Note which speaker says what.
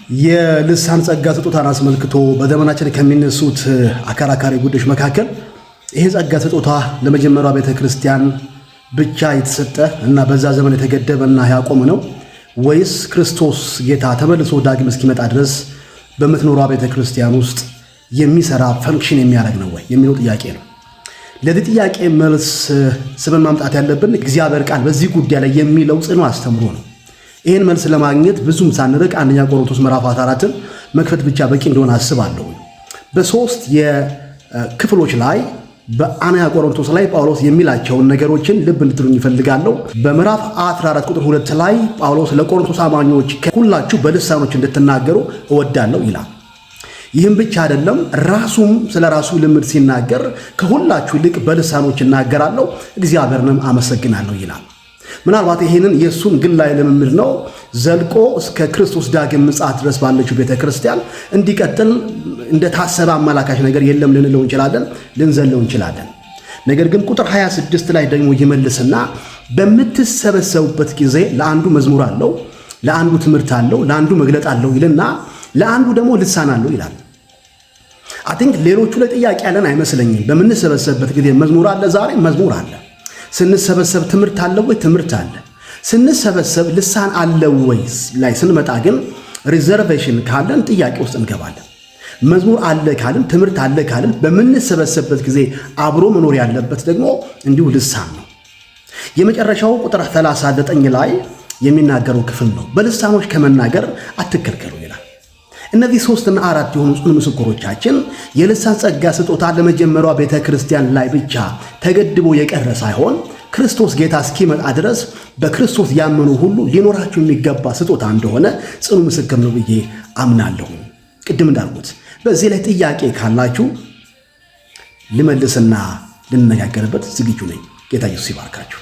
Speaker 1: የልሳን ጸጋ ስጦታን አስመልክቶ በዘመናችን ከሚነሱት አከራካሪ ጉዳዮች መካከል ይሄ ጸጋ ስጦታ ለመጀመሪያዋ ቤተ ክርስቲያን ብቻ የተሰጠ እና በዛ ዘመን የተገደበ እና ያቆመ ነው ወይስ ክርስቶስ ጌታ ተመልሶ ዳግም እስኪመጣ ድረስ በምትኖሯ ቤተ ክርስቲያን ውስጥ የሚሰራ፣ function የሚያደርግ ነው ወይ የሚለው ጥያቄ ነው። ለዚህ ጥያቄ መልስ ስበን ማምጣት ያለብን እግዚአብሔር ቃል በዚህ ጉዳይ ላይ የሚለው ጽኑ አስተምሮ ነው። ይህን መልስ ለማግኘት ብዙም ሳንርቅ አንደኛ ቆሮንቶስ ምዕራፍ 14ን መክፈት ብቻ በቂ እንደሆነ አስባለሁ። በሶስት የክፍሎች ላይ በአንደኛ ቆሮንቶስ ላይ ጳውሎስ የሚላቸውን ነገሮችን ልብ እንድትሉኝ ይፈልጋለሁ። በምዕራፍ 14 ቁጥር 2 ላይ ጳውሎስ ለቆሮንቶስ አማኞች ሁላችሁ በልሳኖች እንድትናገሩ እወዳለሁ ይላል። ይህም ብቻ አይደለም፣ ራሱም ስለ ራሱ ልምድ ሲናገር ከሁላችሁ ይልቅ በልሳኖች እናገራለሁ፣ እግዚአብሔርንም አመሰግናለሁ ይላል። ምናልባት ይህንን የእሱን ግላዊ ልምምድ ነው ዘልቆ እስከ ክርስቶስ ዳግም ምጽአት ድረስ ባለችው ቤተ ክርስቲያን እንዲቀጥል እንደታሰበ አመላካች ነገር የለም ልንለው እንችላለን፣ ልንዘለው እንችላለን። ነገር ግን ቁጥር 26 ላይ ደግሞ ይመልስና በምትሰበሰቡበት ጊዜ ለአንዱ መዝሙር አለው፣ ለአንዱ ትምህርት አለው፣ ለአንዱ መግለጥ አለው ይልና ለአንዱ ደግሞ ልሳን አለው ይላል። I think ሌሎቹ ላይ ጥያቄ ያለን አይመስለኝም። በምንሰበሰብበት ጊዜ መዝሙር አለ፣ ዛሬ መዝሙር አለ። ስንሰበሰብ ትምህርት አለ ወይ? ትምህርት አለ። ስንሰበሰብ ልሳን አለ ወይ ላይ ስንመጣ ግን reservation ካለን ጥያቄ ውስጥ እንገባለን። መዝሙር አለ ካልን፣ ትምህርት አለ ካልን፣ በምንሰበሰብበት ጊዜ አብሮ መኖር ያለበት ደግሞ እንዲሁ ልሳን ነው። የመጨረሻው ቁጥር 39 ላይ የሚናገረው ክፍል ነው። በልሳኖች ከመናገር አትከልከሉ ይላል። እነዚህ ሶስትና አራት የሆኑ ጽኑ ምስክሮቻችን የልሳን ጸጋ ስጦታ ለመጀመሪያዋ ቤተ ክርስቲያን ላይ ብቻ ተገድቦ የቀረ ሳይሆን ክርስቶስ ጌታ እስኪመጣ ድረስ በክርስቶስ ያመኑ ሁሉ ሊኖራቸው የሚገባ ስጦታ እንደሆነ ጽኑ ምስክር ነው ብዬ አምናለሁ። ቅድም እንዳልኩት በዚህ ላይ ጥያቄ ካላችሁ ልመልስና ልነጋገርበት ዝግጁ ነኝ። ጌታ ኢየሱስ ይባርካችሁ።